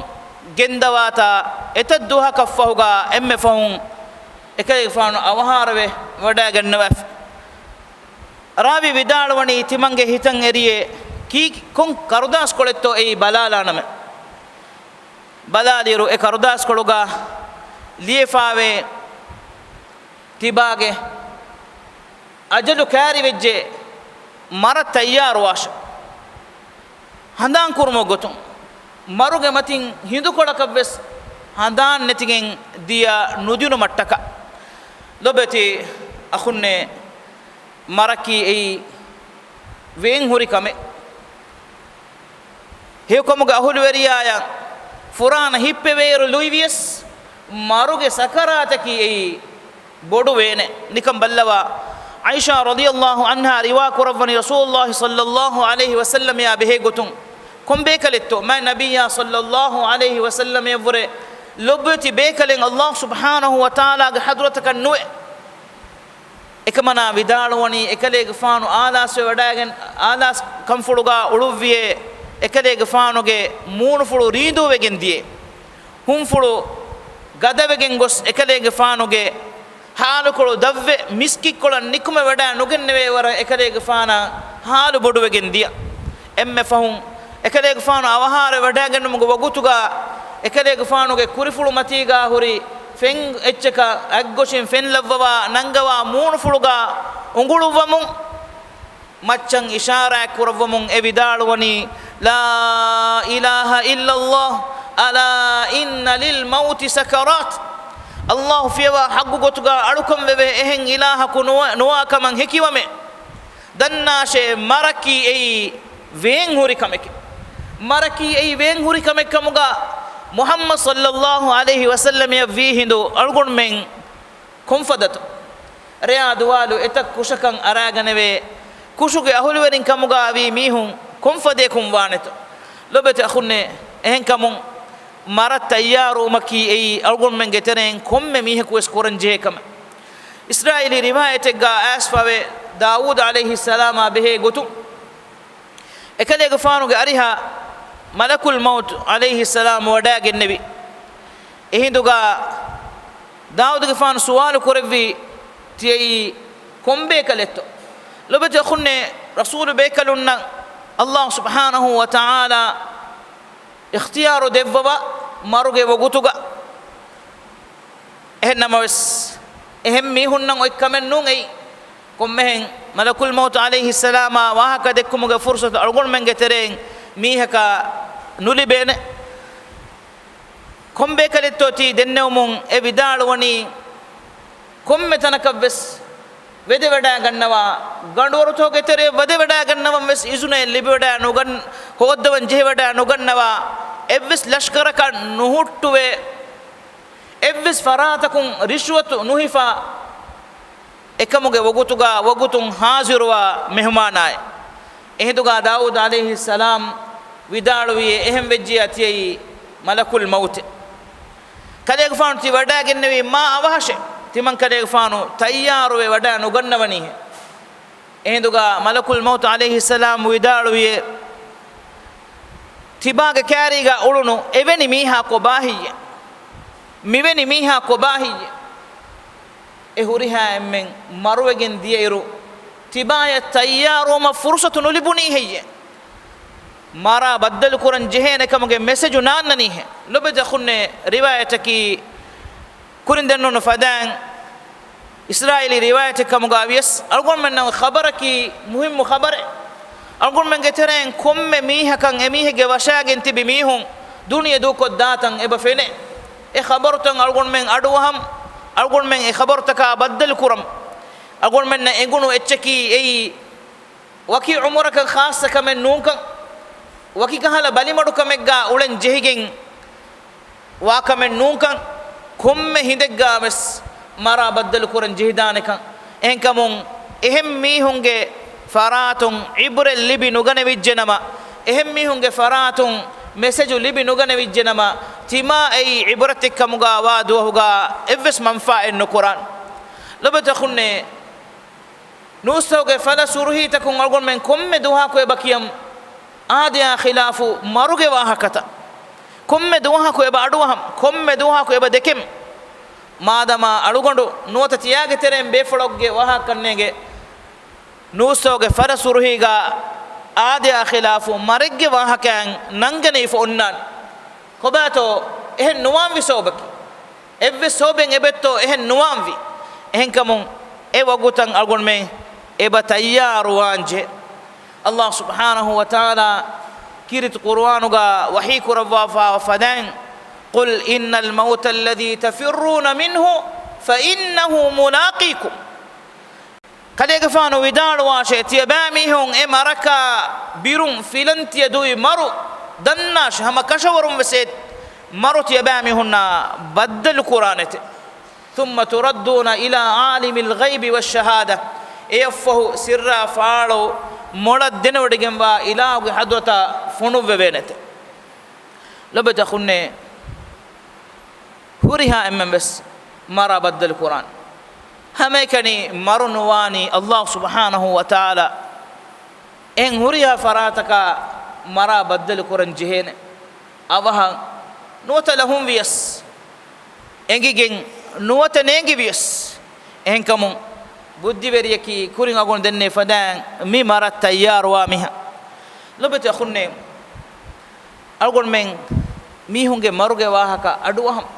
ގެންދަވާތާ އެތައް ދުވަހަކަށްފަހުގަ އެންމެ ފަހުން އެކަލޭގެފާނު އަވަހާރަވެ ވަޑައިގަންނަވާފި. ރާވީ ވިދާޅުވަނީ، ތިމަންގެ ހިތަށް އެރިޔޭ ކީކި ކޮން ކަރުދާސްކޮޅެއްތޯ އެއީ ބަލާލާނަމޭ. ބަލާލިއިރު އެ ކަރުދާސްކޮޅުގަ ލިޔެފާވޭ، ތިބާގެ އަޖަލު ކައިރިވެއްޖެ، މަރަށް ތައްޔާރުވާށޭ. ހަނދާންކުރުމުގެ ގޮތުން، މަރުގެ މަތިން ހިނދުކޮޅަކަށްވެސް ހަނދާން ނެތިގެން ދިޔަ ނުދިނުމަށްޓަކާ. ލޮބެތި އަޚުންނޭ، މަރަކީ އެއީ ވޭންހުރި ކަމެއް. ހެޔޮކަމުގެ އަހުލުވެރިޔާޔަށް ފުރާނަ ހިއްޕެވޭއިރު ލުއިވިޔަސް، މަރުގެ ސަކަރާތަކީ އެއީ ބޮޑު ވޭނެއް. ނިކަން ބައްލަވާ، ޢާއިޝާ ރަޟިޔަﷲ ޢަންހާ ރިވާ ކުރައްވަނީ، ރަސޫލުﷲ ޞައްލަﷲ ޢަލައިހި ވަސައްލަމްއާ ބެހޭ ގޮތުން، ކޮން ބޭކަލެއްތޯ މާތް ނަބިއްޔާ ޞައްލަﷲ ޢަލައިހި ވަސައްލަމަށްވުރެ ލޮބުވެތި ބޭކަލެއް ﷲ ސުބްޙާނަހޫ ވަތަޢާލާގެ ޙަޟްރަތަކަށް ނުވޭ. އެކަމަނާ ވިދާޅުވަނީ، އެކަލޭގެފާނު އާލާސްވެ ވަޑައިގެން، އާލާސް ކަންފުޅުގަ އުޅުއްވިޔޭ، އެކަލޭގެފާނުގެ މޫނުފުޅު ރީނދޫވެގެން ދިޔޭ. ހުންފުޅު ގަދަވެގެން ގޮސް، އެކަލޭގެފާނުގެ ހާލުކޮޅު ދަށްވެ، މިސްކިތްކޮޅަށް ނިކުމެވަޑައި ނުގެންނެވޭވަރަށް އެކަލޭގެފާނާ ހާލު ބޮޑުވެގެން ދިޔަ. އެންމެ ފަހުން އެކަލޭގެފާނު އަވަހާރަވެ ވަޑައިގެންނުމުގެ ވަގުތުގަ، އެކަލޭގެފާނުގެ ކުރިފުޅު މަތީގަ ހުރި ފެން އެއްޗަކަށް އަތްގޮށިން ފެން ލައްވަވާ ނަންގަވާ މޫނުފުޅުގަ އުނގުޅުއްވަމުން، މައްޗަށް އިޝާރާތް ކުރައްވަމުން އެ ވިދާޅުވަނީ، لا إله إلا الله، ألا إن للموت سكرات. ﷲ ފިޔަވާ ޙައްޤު ގޮތުގަ އަޅުކަން ވެވޭ އެހެން އިލާހަކު ނުވަ-، ނުވާ ކަމަށް ހެކިވަމޭ. ދަންނާށޭ، މަރަކީ އެއީ ވޭން ހުރި ކަމެކޭ. މަރަކީ އެއީ ވޭން ހުރި ކަމެއް ކަމުގަ މުޙައްމަދު ޞައްލައްލާހު ޢަލައިހި ވަސައްލަމަށް ވީހިނދު އަޅުގަނޑުމެން ކޮންފަދަތޯ؟ ރެޔާ ދުވާލު އެތައް ކުށަކަށް އަރާގަނެވޭ، ކުށުގެ އަހުލުވެރިން ކަމުގައިވީ މީހުން ކޮންފަދަޔަކުން ވާނެތޯ؟ ލޮބެތި އަޚުންނޭ، އެހެންކަމުން މަރަށް ތައްޔާރުވުމަކީ އެއީ އަޅުގަނޑުމެންގެ ތެރެއިން ކޮންމެ މީހަކުވެސް ކުރަންޖެހޭ ކަމެއް. އިސްރާއީލީ ރިވާޔަތެއްގަ އައިސްފަވޭ، ދާވޫދު ޢަލައިހިއްސަލާމާ ބެހޭ ގޮތުން، އެކަލޭގެފާނުގެ އަރިހަށް މަލަކުލް މައުތު ޢަލައިހިއްސަލާމް ވަޑައިގެންނެވި. އެހިނދުގަ ދާވޫދުގެފާނު ސުވާލު ކުރެއްވީ، ތިޔައީ ކޮންބޭކަލެއްތޯ؟ ލޮބެތި އަޚުންނޭ، ރަސޫލު ބޭކަލުންނަށް ﷲ ސުބްޙާނަހޫ ވަތަޢާލާ އިޚްތިޔާރު ދެއްވަވާ މަރުގެ ވަގުތުގަ. އެހެންނަމަވެސް، އެހެން މީހުންނަށް އޮތް ކަމެއް ނޫން އެއީ. ކޮންމެހެން މަލަކުލް މައުތު ޢަލައިހިއްސަލާމާ ވާހަކަ ދެއްކުމުގެ ފުރުޞަތު އަޅުގަނޑުމެންގެ ތެރެއިން މީހަކަށް ނުލިބޭނެ. ކޮންބޭކަލެއްތޯ ތީ ދެންނެވުމުން އެ ވިދާޅުވަނީ، ކޮންމެ ތަނަކަށްވެސް ވެދެވަޑައިގަންނަވާ، ގަނޑުވަރުތަކުގެ ތެރެއަށް ވަދެވަޑައިގަންނަވަން ވެސް އިޒުނައެއް ލިބިވަޑައި ނުގަން-، ހޯއްދަވަން ޖެހިވަޑައި ނުގަންނަވާ، އެއްވެސް ލަޝްކަރަކަށް ނުހުއްޓުވޭ، އެއްވެސް ފަރާތަކުން ރިޝްވަތު ނުހިފާ، އެކަމުގެ ވަގުތުގަ ވަގުތުން ހާޒިރުވާ މެހުމާނާއެއް. އެހިނދުގަ ދާވޫދު ޢަލައިހިއްސަލާމް ވިދާޅުވިއޭ، އެހެންވެއްޖިއްޔާ ތިޔައީ މަލަކުލް މައުތެއް. ކަލޭގެފާނު ތި ވަޑައިގެންނެވީ މާ އަވަހަށޭ، ތިމަން ކަލޭގެފާނު ތައްޔާރުވެ ވަޑައި ނުގަންނަވަނީހޭ. އެހިނދުގަ މަލަކުލް މައުތު ޢަލައިހިއްސަލާމް ވިދާޅުވިއޭ، ތިބާގެ ކާރީގަ އުޅުނު އެވެނި މީހާ ކޮބާހިއްޔޭ؟ މިވެނި މީހާ ކޮބާހިއްޔޭ؟ އެ ހުރިހާ އެންމެން މަރުވެގެން ދިޔައިރު، ތިބާޔަށް ތައްޔާރުވުމަށް ފުރުޞަތު ނުލިބުނީ ހެއްޔޭ؟ މަރާ ބައްދަލުކުރަން ޖެހޭނެ ކަމުގެ މެސެޖު ނާންނަނީހޭ. ލޮބެތި އަޚުންނޭ، ރިވާޔަތަކީ ކުރިން ދެންނެވުނު ފަދައިން، އިސްރާއީލީ ރިވާޔަތެއް ކަމުގަ ވިޔަސް، އަޅުގަނޑުމެންނަށް ޚަބަރަކީ މުހިއްމު ޚަބަރެއް. އަޅުގަނޑުމެންގެ ތެރެއިން ކޮންމެ މީހަކަށް އެމީހެއްގެ ވަށާގެން ތިބި މީހުން ދުނިޔެ ދޫކޮށްދާތަން އެބަ ފެނޭ. އެ ޚަބަރުތައް އަޅުގަނޑުމެން އަޑުއަހަން، އަޅުގަނޑުމެން އެ ޚަބަރުތަކާ ބައްދަލު ކުރަން. އަޅުގަނޑުމެންނަށް އެނގުނު އެއްޗަކީ އެއީ ވަކި އުމުރަކަށް ޚާއްޞަ ކަމެއް ނޫންކަން، ވަކި ކަހަލަ ބަލިމަޑުކަމެއްގަ އުޅެން ޖެހިގެން ވާކަމެއް ނޫންކަން، ކޮންމެ ހިނދެއްގަ ވެސް މަރާ ބައްދަލު ކުރަން ޖެހިދާނެކަން. އެހެންކަމުން އެހެން މީހުންގެ ފަރާތުން ޢިބްރަތް ލިބި ނުގަނެވިއްޖެނަމަ، އެހެން މީހުންގެ ފަރާތުން މެސެޖު ލިބި ނުގަނެވިއްޖެނަމަ، ތިމާ އެއީ ޢިބްރަތެއް ކަމުގަ ވާ ދުވަހުގަ އެއްވެސް މަންފާއެއް ނުކުރާން. ލޮބެތި އަޚުންނޭ، ނޫސްތަކުގެ ފަލަ ސުރުހީތަކުން އަޅުގަނޑުމެން ކޮންމެ ދުވަހަކު އެބަ ކިޔަން އާދަޔާ ޚިލާފު މަރުގެ ވާހަކަތައް. ކޮންމެ ދުވަހަކު އެބަ އަޑުއަހަން، ކޮންމެ ދުވަހަކު އެބަ ދެކެން. މާދަމާ އަޅުގަނޑު ނުވަތަ ތިޔާގެ ތެރެއިން ބޭފުޅަކުގެ ވާހަކަ ނޭނގެ، ނޫސްތަކުގެ ފަލަ ސުރުހީގަ އާދަޔާ ޚިލާފު މަރެއްގެ ވާހަކައިން ނަންގަނެވިފަ އޮންނާނެ. ކޮބާތޯ އެހެން ނުވާންވީ ސަބަބަކީ؟ އެއްވެސް ސަބަބެއް އެބައޮތްތޯ އެހެން ނުވާންވީ؟ އެހެންކަމުން އެ ވަގުތަށް އަޅުގަނޑުމެން އެބަ ތައްޔާރުވާންޖެހޭ. ﷲ ސުބްޙާނަހޫ ވަތަޢާލާ ކީރިތި ޤުރުއާނުގަ ވަޙީ ކުރައްވާފައިވާ ފަދައިން، قل إن الموت الذي تفرون منه فإنه ملاقيكم. ކަލޭގެފާނު ވިދާޅުވާށޭ، ތިޔަބައިމީހުން އެ މަރަކާ ބިރުން ފިލަން ތިޔަ ދުވި މަރު ދަންނާށޭ، ހަމަ ކަށަވަރުން ވެސް އެ މަރު ތިޔަބައިމީހުންނާ ބައްދަލު ކުރާނެތެ. ثم تردون إلى عالم الغيب والشهادة، އެއަށްފަހު ސިއްރާ ފާޅު މޮޅަށް ދެނެވޮޑިގެންވާ އިލާހުގެ ޙަޟްރަތަށް ފޮނުއްވެވޭނެތެ. ލޮބެތި އަޚުންނޭ، ހުރިހާ އެންމެން ވެސް މަރާ ބައްދަލު ކުރާނެ. ހަމައެކަނި މަރު ނުވާނީ ﷲ ސުބްޙާނަހޫ ވަތަޢާލާ އެހެން ހުރިހާ ފަރާތަކާ މަރާ ބައްދަލު ކުރަން ޖެހޭނެ. އަވަހަށް ނުވަތަ ލަހުން ވިޔަސް، އެނގިގެން ނުވަތަ ނޭނގި ވިޔަސް. އެހެންކަމުން ބުއްދިވެރިޔަކީ ކުރިން އަގުން ދެންނެވި ފަދައިން މި މަރަށް ތައްޔާރުވާ މީހާ. ލޮބެތި އަޚުންނޭ، އަޅުގަނޑުމެން މީހުންގެ މަރުގެ ވާހަކަ އަޑުއަހަން.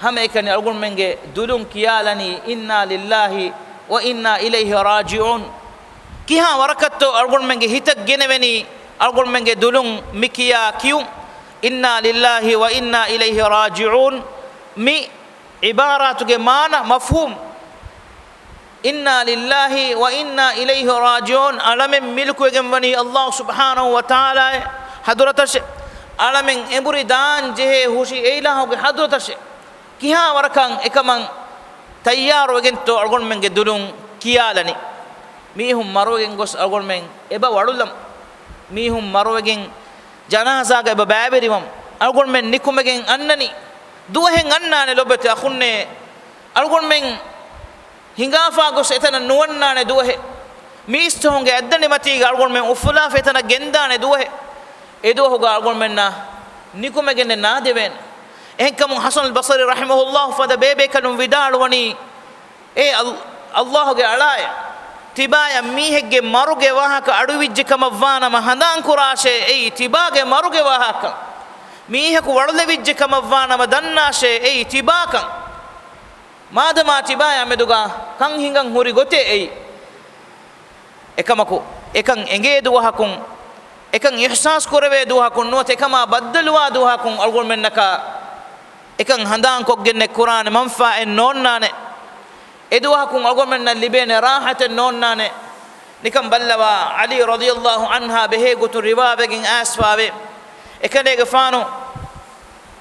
ހަމައެކަނި އަޅުގަނޑުމެންގެ ދުލުން ކިޔާލަނީ، إنا لله وإنا إليه راجعون. ކިހާ ވަރަކަށްތޯ އަޅުގަނޑުމެންގެ ހިތަށް ގެނެވެނީ އަޅުގަނޑުމެންގެ ދުލުން މި ކިޔާ ކިޔުން؟ إنا لله وإنا إليه راجعون. މި ޢިބާރާތުގެ މާނަ، މަފްހޫމް، إنا لله وإنا إليه راجعون، އަޅަމެން މިލްކުވެގެން ވަނީ ﷲ ސުބްޙާނަހޫ ވަތަޢާލާ އެ ޙަޟްރަތަށެ. އަޅަމެން އެނބުރި ދާން ޖެހޭ ހުށި އެ އިލާހުގެ ޙަޟްރަތަށެ. ކިހާ ވަރަކަށް އެކަމަށް ތައްޔާރުވެގެންތޯ އަޅުގަނޑުމެންގެ ދުލުން ކިޔާލަނީ؟ މީހުން މަރުވެގެން ގޮސް އަޅުގަނޑުމެން އެބަ ވަޅުލަން. މީހުން މަރުވެގެން ޖަނާޒާގަ އެބަ ބައިވެރިވަން. އަޅުގަނޑުމެން ނިކުމެގެން އަންނަނީ. ދުވަހެއް އަންނާނެ ލޮބުވެތި އަޚުންނޭ. އަޅުގަނޑުމެން ހިނގާފާ ގޮސް އެތަނަށް ނުވަންނާނެ ދުވަހެއް. މީސްތަކުންގެ އަތްދަނޑި މަތީގަ އަޅުގަނޑުމެން އުފުލާފަ އެތަނަށް ގެންދާނެ ދުވަހެއް. އެ ދުވަހުގަ އަޅުގަނޑުމެންނަށް ނިކުމެގެންނެއް ނާދެވޭނެ. އެހެންކަމުން ޙަސަނުލް ބަޞްރީ ރަޙިމަހުﷲ ފަދަ ބޭބޭކަލުން ވިދާޅުވަނީ، އޭ ﷲ، ﷲގެ އަޅާއޭ، ތިބާޔަށް މީހެއްގެ މަރުގެ ވާހަކަ އަޑުއިވިއްޖެ ކަމަށްވާނަމަ ހަނދާންކުރާށޭ އެއީ ތިބާގެ މަރުގެ ވާހަކަ. މީހަކު ވަޅުލެވިއްޖެ ކަމަށްވާނަމަ ދަންނާށޭ އެއީ ތިބާކަން. މާދަމާ ތިބާޔާ މެދުގަ ކަން ހިނގަން ހުރި ގޮތެއް އެއީ. އެކަމަކު، އެކަން އެނގޭ ދުވަހަކުން، އެކަން އިޙްސާސް ކުރެވޭ ދުވަހަކުން ނުވަތަ އެކަމާ ބައްދަލުވާ ދުވަހަކުން އަޅުގަނޑުމެންނަކަށް އެކަން ހަނދާންކޮށްގެންނެއް ކުރާނެ މަންފާއެއް ނޯންނާނެ. އެ ދުވަހަކުން އަޅުގަނޑުމެންނަށް ލިބޭނެ ރާޙަތެއް ނޯންނާނެ. ނިކަން ބައްލަވާ، ޢަލީ ރަޟިޔަﷲ ޢަންހާ ބެހޭ ގޮތުން ރިވާވެގެން އައިސްފާވޭ. އެކަލޭގެފާނު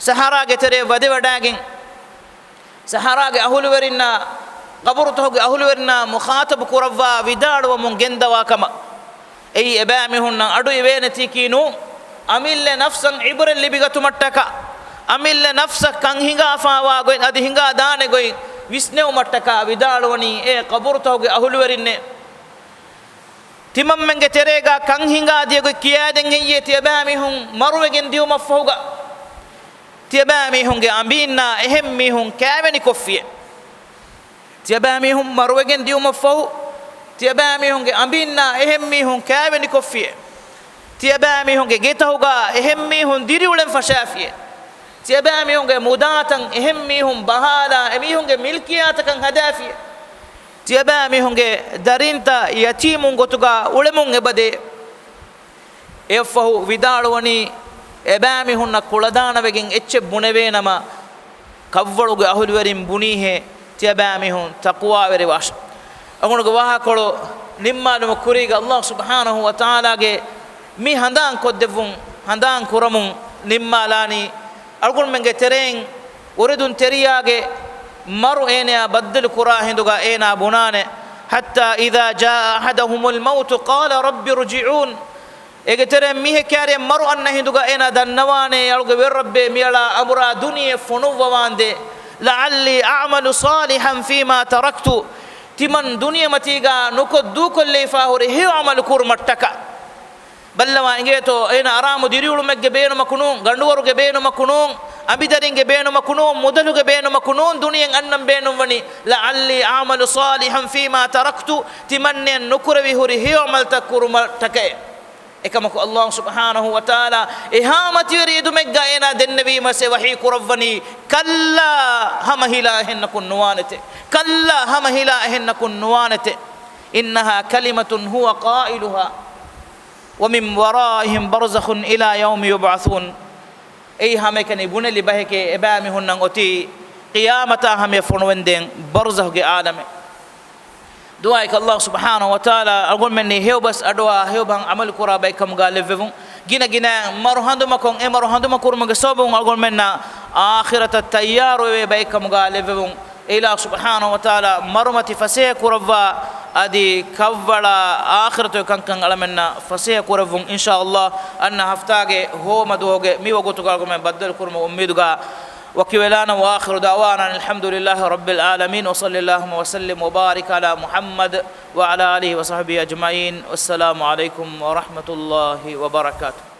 ސަހަރާގެ ތެރޭ ވަދެވަޑައިގެން، ސަހަރާގެ އަހުލުވެރިންނާ، ޤަބުރުތަކުގެ އަހުލުވެރިންނާ މުޚާޠަބު ކުރައްވާ ވިދާޅުވަމުން ގެންދަވާ ކަމަށް. އެއީ އެބައިމީހުންނަށް އަޑު އިވޭނެތީކީ ނޫން. އަމިއްލަ ނަފްސަށް ޢިބްރަތް ލިބިގަތުމަށްޓަކާ، އަމިއްލަ ނަފްސަށް ކަން ހިނގާފާވާ ގޮތް އަދި ހިނގާ ދާނެ ގޮތް ވިސްނެވުމަށްޓަކާ ވިދާޅުވަނީ، އޭ ޤަބުރުތަކުގެ އަހުލުވެރިންނޭ! ތިމަންމެންގެ ތެރޭގަ ކަން ހިނގާ ދިޔަ ގޮތް ކިޔައިދެން ހެއްޔޭ ތިޔަބައިމީހުން މަރުވެގެން ދިޔުމަށްފަހުގަ؟ ތިޔަބައިމީހުންގެ އަނބީންނާ އެހެން މީހުން ކައިވެނިކޮށްފިއޭ. ތިޔަބައިމީހުން މަރުވެގެން ދިޔުމަށްފަހު، ތިޔަބައިމީހުންގެ އަނބީންނާ އެހެން މީހުން ކައިވެނިކޮށްފިއޭ. ތިޔަބައިމީހުންގެ ގެތަކުގަ އެހެން މީހުން ދިރިއުޅެން ފަށާފިއޭ. ތިޔަބައިމީހުންގެ މުދާތައް އެހެން މީހުން ބަހާލާ އެމީހުންގެ މިލްކިޔާތަކަށް ހަދާފިއޭ. ތިޔަބައިމީހުންގެ ދަރިންތައް ޔަތީމުން ގޮތުގަ އުޅެމުން އެބަދޭ. އެއަށްފަހު ވިދާޅުވަނީ، އެބައިމީހުންނަށް ކުޅަދާނަވެގެން އެއްޗެއް ބުނެވޭނަމަ، ކަށްވަޅުގެ އަހުލުވެރިން ބުނީހޭ، ތިޔަބައިމީހުން ތަޤްވާވެރިވާށޭ. އަޅުގަނޑުގެ ވާހަކަކޮޅު ނިންމާލުމަށް ކުރީގަ ﷲ ސުބްޙާނަހޫ ވަތަޢާލާގެ މި ހަނދާން ކޮށްދެއްވުން، ހަނދާން ކުރަމުން ނިންމާލާނީ، އަޅުގަނޑުމެންގެ ތެރެއިން އުރެދުންތެރިޔާގެ މަރު އޭނަޔާ ބައްދަލު ކުރާ ހިނދުގަ އޭނާ ބުނާނެ، حتى إذا جاء أحدهم الموت قال رب ارجعون. އޭގެ ތެރެއިން މީހެއް ކައިރިއަށް މަރު އަންނަ ހިނދުގަ އޭނާ ދަންނަވާނެ، އަޅުގެ ވެރި ރައްބޭ، މިއަޅާ އަނބުރާ ދުނިޔެ ފޮނުއްވަވާނދޭ، لعلي أعمل صالحا فيما تركت. ތިމަން ދުނިޔެމަތީގަ ނުކޮށް ދޫކޮށްލައިފާ ހުރި ހެޔޮ ޢަމަލު ކުރުމަށްޓަކާ. ބައްލަވާ އިނގޭތޯ، އޭނަ އަރާމު ދިރިއުޅުމެއްގެ ބޭނުމަކު ނޫން، ގަނޑުވަރުގެ ބޭނުމަކު ނޫން، އަނބިދަރިންގެ ބޭނުމަކު ނޫން، މުދަލުގެ ބޭނުމަކު ނޫން، ދުނިޔެއަށް އަންނަން ބޭނުންވަނީ، لعلي أعمل صالحا فيما تركت، ތިމަންނެއަށް ނުކުރެވި ހުރި ހެޔޮ ޢަމަލުތައް ކުރުމަށްޓަކައޭ. އެކަމަކު ﷲ ސުބްޙާނަހޫ ވަތަޢާލާ އެހާ މަތިވެރި އެދުމެއްގަ އޭނާ ދެންނެވީމަސް އެ ވަޙީ ކުރައްވަނީ، كلا، ހަމަ ހިލާ އެހެންނަކުން ނުވާނެތެ. كلا، ހަމަ ހިލާ އެހެންނަކުން ނުވާނެތެ. إنها كلمة هو قائلها ومن ورائهم برزخ إلى يوم يبعثون. އެއީ ހަމައެކަނި ބުނެލި ބަހެކޭ، އެބައިމީހުންނަށް އޮތީ ޤިޔާމަތާ ހަމަޔަށް ފޮނުވެންދޭން ބަރްޒަޚުގެ ޢާލަމެއް. ދުޢާއެއް ﷲ ސުބްޙާނަހޫ ވަތަޢާލާ އަޅުގަނޑުމެންނީ ހެޔޮބަސް އަޑުއާ ހެޔޮބަހަށް ޢަމަލު ކުރާ ބައެއްކަމުގަ ލެއްވެވުން. ގިނަ ގިނައިން މަރު ހަނދުމަކޮށް އެ މަރު ހަނދުމަކުރުމުގެ ސަބަބުން އަޅުގަނޑުމެންނަށް އާޚިރަތަށް ތައްޔާރުވެވޭ ބައެއްކަމުގަ ލެއްވެވުން. އެ އިލާހު ސުބްޙާނަހޫ ވަތަޢާލާ މަރުމަތި ފަސޭހަ ކުރައްވާ، އަދި ކަށްވަޅާ އާޚިރަތުގެ ކަންކަން އަޅަމެންނަށް ފަސޭހަ ކުރެއްވުން. އިންޝާﷲ، އަންނަ ހަފްތާގެ ހޯމަ ދުވަހުގެ މި ވަގުތުގަ އަޅުގަނޑުމެން ބައްދަލު ކުރުމުގެ އުއްމީދުގަ ވަކިވެލާނަން. وآخر دعوانا أن الحمد لله رب العالمين، وصل اللهم وسلم وبارك على محمد وعلى آله وصحبه أجمعين، والسلام عليكم ورحمة الله وبركاته.